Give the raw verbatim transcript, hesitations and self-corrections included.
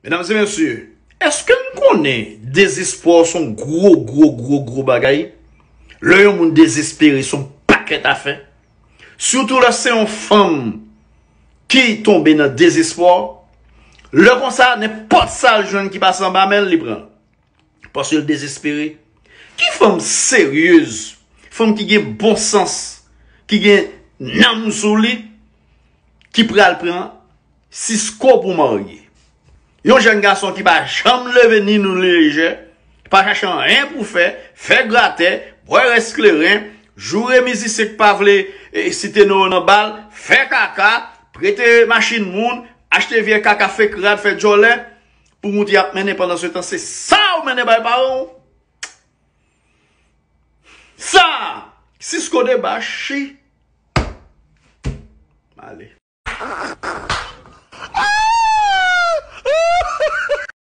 Medam e mesye, èske n konnen dezespwa se yon gwo, gwo, gwo, gwo bagay? Lè yon moun dezespere, se yon pakèt afè. Sitou lè se yon fanm ki tonbe nan dezespwa. Lè konsa, nenpòt sa l jwenn ki pase anba men l, li pran. Paske l dezespere. Ki fanm seryez, fanm ki gen bon sans, ki gen nanm sou li, ki pral pran Cisco pou marye? Yon jèn gason ki pa janm leve ni nou ni lejè, pa chache anyen pou fè, fè gratè, bwè rès kleren, joure mizisyen k pa vle e, site non yo nan bal, fè kaka, prete machin moun, achte vye kaka fake rad, fè djòlè, pou moun te ap mennen pandan se tan, se sa ou mennen bay paran w. Sa! Cisco debachi. Ale.